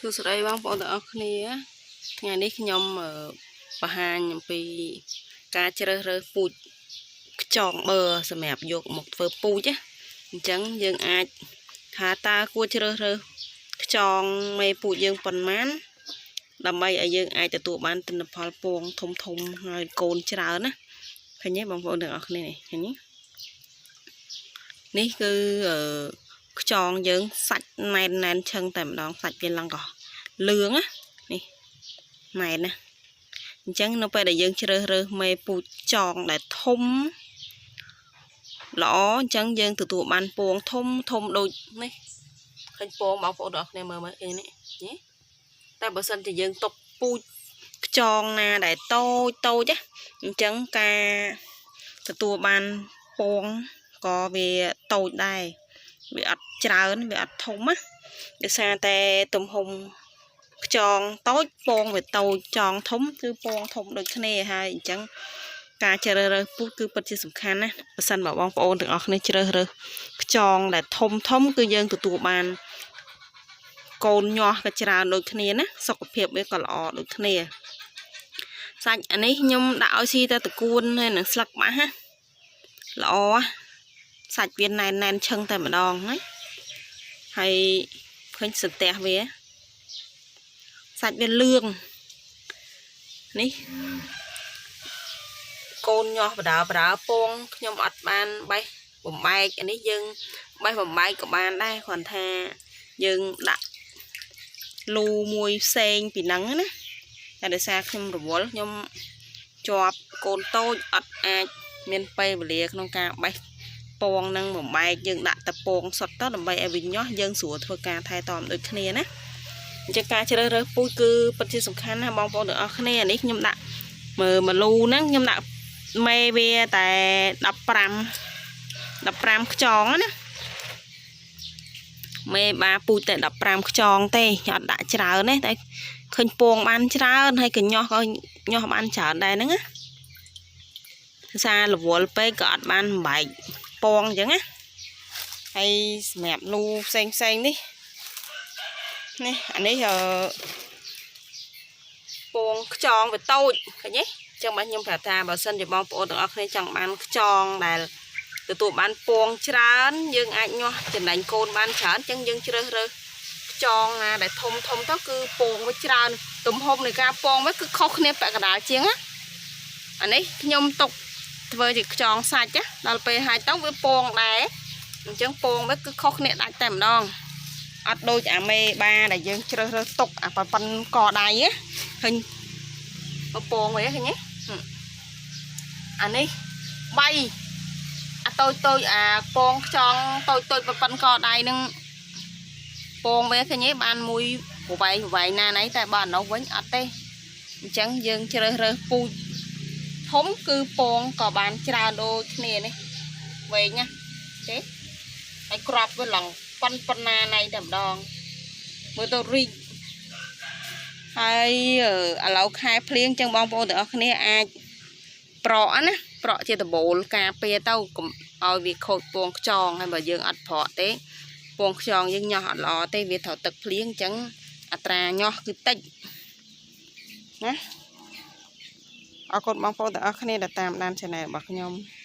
សួស្តីបងប្អូនទាំងអស់គ្នាថ្ងៃនេះខ្ញុំបង្ហាញអំពីការជ្រើសរើសពូជខ្យងបឺសម្រាប់យកមកធ្វើពូជណាអញ្ចឹងយើងអាចថាតើគួរជ្រើសរើសខ្យងមេពូជយើងប៉ុន្មានដើម្បីឲ្យយើងអាចទទួលបានទិន្នផលពងធំធំហើយកូនច្រើនណាឃើញទេបងប្អូនទាំងអស់គ្នានេះឃើញទេនេះគឺខ្យងយើងសាច់ណែនណែនឈឹងតែម្ដងសាច់វាឡើងក៏លឿងណានេះណែនណាអញ្ចឹងនៅពេលដែលយើងជ្រើសរើសមេពូជចងដែលធំល្អអញ្ចឹងយើងទទួលបានពងធំធំដូចនេះឃើញពងបងប្អូនទាំងអស់គ្នាមើលមើលឃើញនេះនេះតែបើសិនជាយើងຕົកពូជខ្ចងណាដែលតូចតូចណាអញ្ចឹងការទទួលបានពងក៏វាតូចដែរវាអត់ច្រើនវាអត់ធំណាដោយសារតែទំហំខ្ចងតូចពងវាតូចចងធំគឺពងធំដូចគ្នាហើយអញ្ចឹងការជ្រើសរើសពូជគឺពិតជាសំខាន់ណាស់បើសិនបើបងប្អូនទាំងអស់គ្នាជ្រើសរើសខ្ចងដែលធំធំគឺយើងទទួលបានកូនញាស់ក៏ច្រើនដូចគ្នាណាសុខភាពវាក៏ល្អដូចគ្នាសាច់អានេះខ្ញុំដាក់ឲ្យស៊ីតែតកួនហើយនឹងស្លឹកបាសណាល្អសាច់វាណែនណែនឈឹងតែម្ដងណាហើយឃើញសន្ទះវាសាច់វាលឿងនេះកូនញាស់បដាបដាពងខ្ញុំអត់បានបេះបំបែកអានេះយើងបេះបំបែកក៏បានដែរគ្រាន់ថាយើងដាក់លូមួយផ្សេងពីហ្នឹងណាតែដោយសារខ្ញុំរវល់ខ្ញុំជាប់កូនតូចអត់អាចមានពេលវេលាក្នុងការបេះពងនឹងបំបែកយើងដាក់តែពងសុទ្ធទៅដើម្បីឲ្យវាញាស់យើងស្រួលធ្វើការថែទាំដូចគ្នាណាអញ្ចឹងការជ្រើសរើសពូជគឺពិតជាសំខាន់ណាស់បងប្អូនទាំងអស់គ្នានេះខ្ញុំដាក់មើលមួយលូហ្នឹងខ្ញុំដាក់មេវាតែ15 15ខ្យងណាមេបាពូជតែ15ខ្យងទេអត់ដាក់ច្រើនទេតែឃើញពងបានច្រើនហើយកញាស់ក៏ញាស់បានច្រើនដែរហ្នឹងណាសាររវល់ពេកក៏អត់បានបំបែកពងអញ្ចឹងណាហើយសម្រាប់លូផ្សេងផ្សេងនេះនេះអានេះអឺពងខ្យងវាតូចឃើញទេចឹងបាទខ្ញុំប្រាប់ថាបើសិនជាបងប្អូនទាំងអស់គ្នាចង់បានខ្យងដែលទទួលបានពងច្រើនយើងអាចញាស់ចំណែងកូនបានច្រើនចឹងយើងជ្រើសរើសខ្យងណាដែលធំធំទៅគឺពងវាច្រើនទំហំនៃការពងវាគឺខុសគ្នាពាក់កណ្ដាលជាងណាអានេះខ្ញុំទុកធ្វើជាខ្យងសាច់ណាដល់ពេលហើយទៅវាពងដែរអញ្ចឹងពងវាគឺខុសគ្នាដាច់តែម្ដងអត់ដូចអាមេបាដែលយើងជ្រើសរើសទុកអាប៉ិនកដៃណាឃើញពងវាឃើញទេអានេះបីអាតូចតូចអាពងខ្យងតូចតូចប៉ុនកដៃនឹងពងវាឃើញទេបានមួយប្រវែងប្រវែងណាណីតែបើអានោះវិញអត់ទេអញ្ចឹងយើងជ្រើសរើសពូជធំគឺពងក៏បានច្រើនដូចគ្នានេះវែងណាទេហើយក្របវាឡើងប៉ុនប៉ុណ្ណាណៃតែម្ដងមើលទៅរីកហើយឥឡូវខែភ្លៀងចឹងបងប្អូនទាំងអស់គ្នាអាចប្រក់ណាប្រក់ជាដបូលការពារទៅកុំឲ្យវាខូចពងខ្យងហើយបើយើងអត់ប្រក់ទេពងខ្យងយើងញាស់អត់ល្អទេវាត្រូវទឹកភ្លៀងអញ្ចឹងអត្រាញាស់គឺតិចណាអរគុណបងប្អូនទាំងអស់គ្នាដែលតាមដាន Channel របស់ខ្ញុំ។